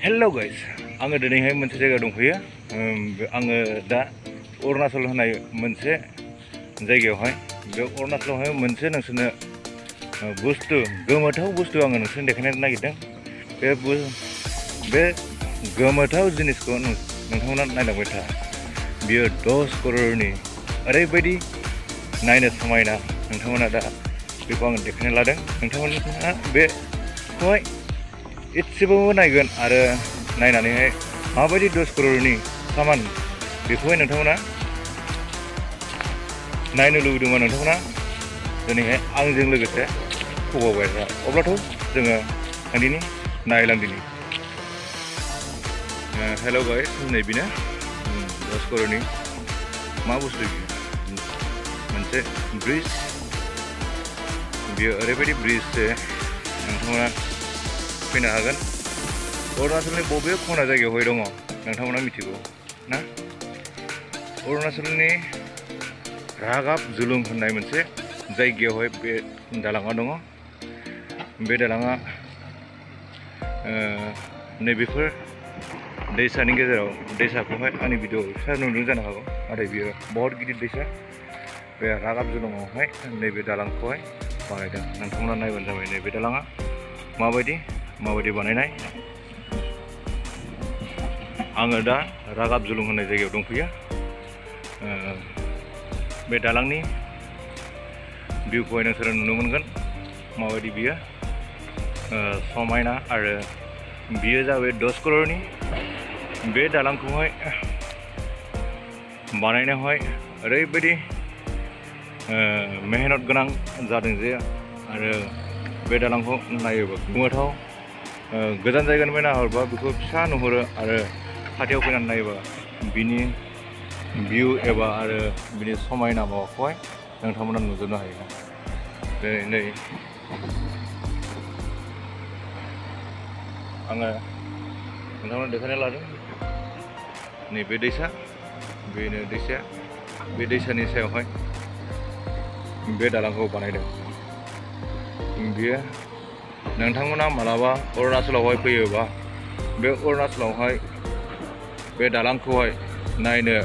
hello guys आङो दिनैहाय मोनसे जायगायाव दंफैयो आङो दा अरुणाचल होननाय मोनसे जायगायावहाय बे अरुणाचलावहाय मोनसे नोंसोरनो बुस्थु गोमोथाव बुस्थु आङो नोंसोरनो देखायनो नागिरदों बे गोमोथाव जिनिसखौ नोंथांमोना नायलांबाय था बियो 10 करोड़नि ओरैबायदि नायनो समायना नोंथांमोना दा बेखौ आङो देखायनो लादों नोंथांमोना बेखौहाय एसेबाबो नायगोन आरो नायनानैहाय माबायदि 10 करोड़नि सामान बेखौहाय नोंथांमोना नायनो लुबैदोंमोन नोंथांमोना दिनैहाय आंजों लोगोसे फैबावबाय अब्लाथ' जोङो थांदिनि नायलांदिनि हेलो गाइस नैबेनो 10 करोड़नि मा बुस्थु मोनसे ब्रिज बियो ओरैबायदि ब्रिज जे नोंथांमोना फैनो हागोन अरुणाचलनि बबे खना जायगायावहाय दङ नोंथांमोना मिथिगौ ना अरुणाचलनि रागाब जुलुं होननाय मोनसे जायगायावहाय बे दालाङा दङ बे दालाङा नैबेफोर दैसानि गेजेराव दैसाखौहाय आंनि भिडिअ फिसा नुदों जानो हागौ नाथाय बियो बहुत गिदिर दैसा बे रागाब जुलुङावहाय नैबे दालांखौहाय बानायदों नोंथांमोना नायबानो जाबाय नैबे दालाङा माबायदि बानायनाय आङो दा रागाब जुलुं होननाय जायगायाव दंफैयो बे दालांनि भिउखौहाय नोंसोरो नुनो मोनगोन माबायदि बियो समायना आरो बियो जाबाय 10 करोड़नि बे दालांखौहाय बानायनायावहाय ओरैबायदि मेहनत गोनां जादों जे आरो बे दालांखौ नायोबा गोमोथाव गोजान जायगानिफ्राय नाहरबा बेखौ फिसा नुहुरो आरो खाथियाव फैनानै नायोबा बिनि भिउ एबा आरो बिनि समायना माबाखौहाय नोंथांमोना नुजोबनो हायो नै आङो नोंथांमोना देखायनो लादों नैबे दैसा बेनो दैसाया बे दैसानि सायावहाय बे दालांखौ बानायदों बियो नोंथांमोना मालाबा अरुणाचलावहाय फैयोबा बे अरुणाचलावहाय बे दालांखौहाय नायनो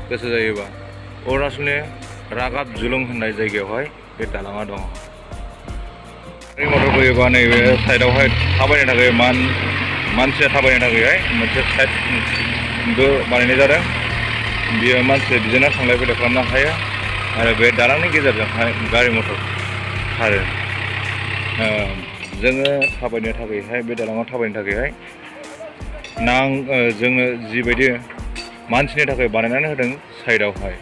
गोसो जायोबा अरुणाचलनि रागाब जुलुं होननाय जायगायावहाय बे दालाङा दङ गारि मटर फैयोबा नैबे साइडआवहाय थाबायनो थाखाय मानसिया थाबायनो थाखायहाय मोनसे साइडबो बानायनाय जादों बियो मानसिया बिदिनो थांलाय फैलाय खालामनो हायो आरो बे दालांनि गेजेरजोंहाय गारि मटर खारो जोङो थाबायनो थाखायहाय बे दालाङाव थाबायनो थाखायहाय जोङो जिबायदि मानसिनि थाखाय बानायनानै होदों साइडआवहाय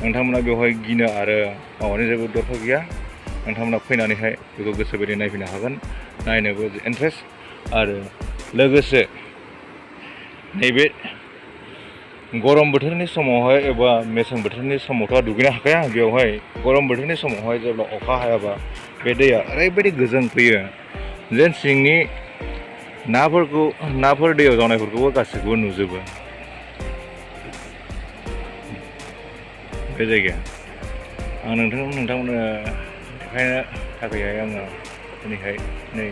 नोंथांमोना बेवहाय गिनो आरो माबानि जेबो दरखार गैया नोंथांमोना फैनानैहाय बेखौ गोसो बायदि नायफैनो हागोन नायनोबो इन्टारेस्ट आरो लोगोसे नैबे गरम बोथोरनि समावहाय एबा मेसें बोथोरनि समावथ' दुगैनो हाखाया बेवहाय गरम बोथोरनि समावहाय जेब्ला अखा हायाबा बे दैया ओरैबायदि गोजों फैयो जेन सिंनि नाफोर दैयाव जानायफोरखौबो गासैखौबो नुजोबो बे जायगाया आं नोंथांमोननो देखायनो थाखायहाय आङो दिनैहाय नै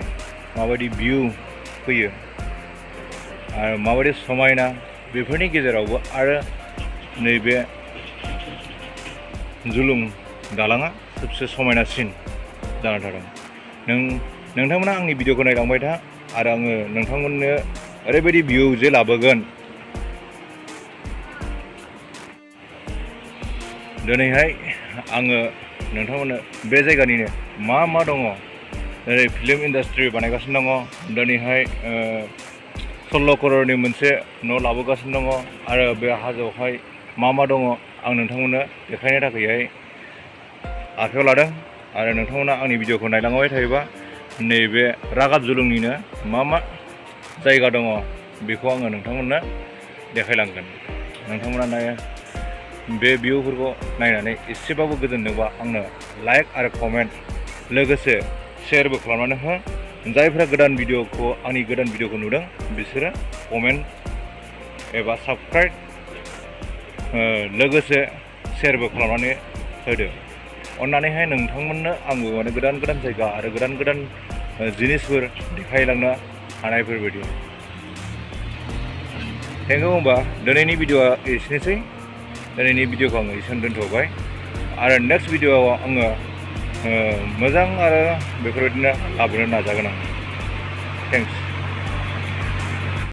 माबायदि भिउ फैयो आरो माबायदि समायना बेफोरनि गेजेरावबो आरो नैबे जुलुं दालाङा सबसे समायनासिन जाना थादों नोंथांमोना आंनि भिडिअखौ नायलांबाय था आरो आङो नोंथांमोननो ओरैबायदि भिउ जे लाबोगोन दिनैहाय आङो नोंथांमोननो बे जायगानिनो मा दङ ओरै फिल्म इन्डास्ट्रि बानायगासिनो दङ दिनैहाय 16 करोड़नि मोनसे न' लाबोगासिनो दङ आरो बे हाजोआवहाय मा दङ आं नोंथांमोननो देखायनो थाखायहाय आखायाव लादों आरो नोंथांमोना आंनि भिडिअखौ नायलांबाय थायोबा नैबे रागाब जुलुंनिनो मा जायगा दङ बेखौ आङो नोंथांमोननो देखायलांगोन नोंथांमोना बे भिउफोरखौ नायनानै एसेबाबो गोजोनदोंबा आंनो लाइक आरो कमेन्ट लोगोसे शेयारबो खालामनानै हो जायफ्रा आंनि गोदान भिडिअखौ नुदों बिसोरो कमेन्ट एबा साबस्क्राइब लोगोसे शेयारबो खालामनानै होदो अन्नानैहाय नोंथांमोननो आंबो माने गोदान जायगा आरो गोदान जिनिसफोर देखायलांनो हानायफोरबायदि थेंक इउ होमबा दिनैनि भिडिअआ एसेनोसै दिनैनि भिडिअखौ आङो एसेयावनो दोनथ'बाय आरो नेक्स्ट भिडिअआव आङो मोजां आरो बेफोरबायदिनो लाबोनो नाजागोन आं थेंक्स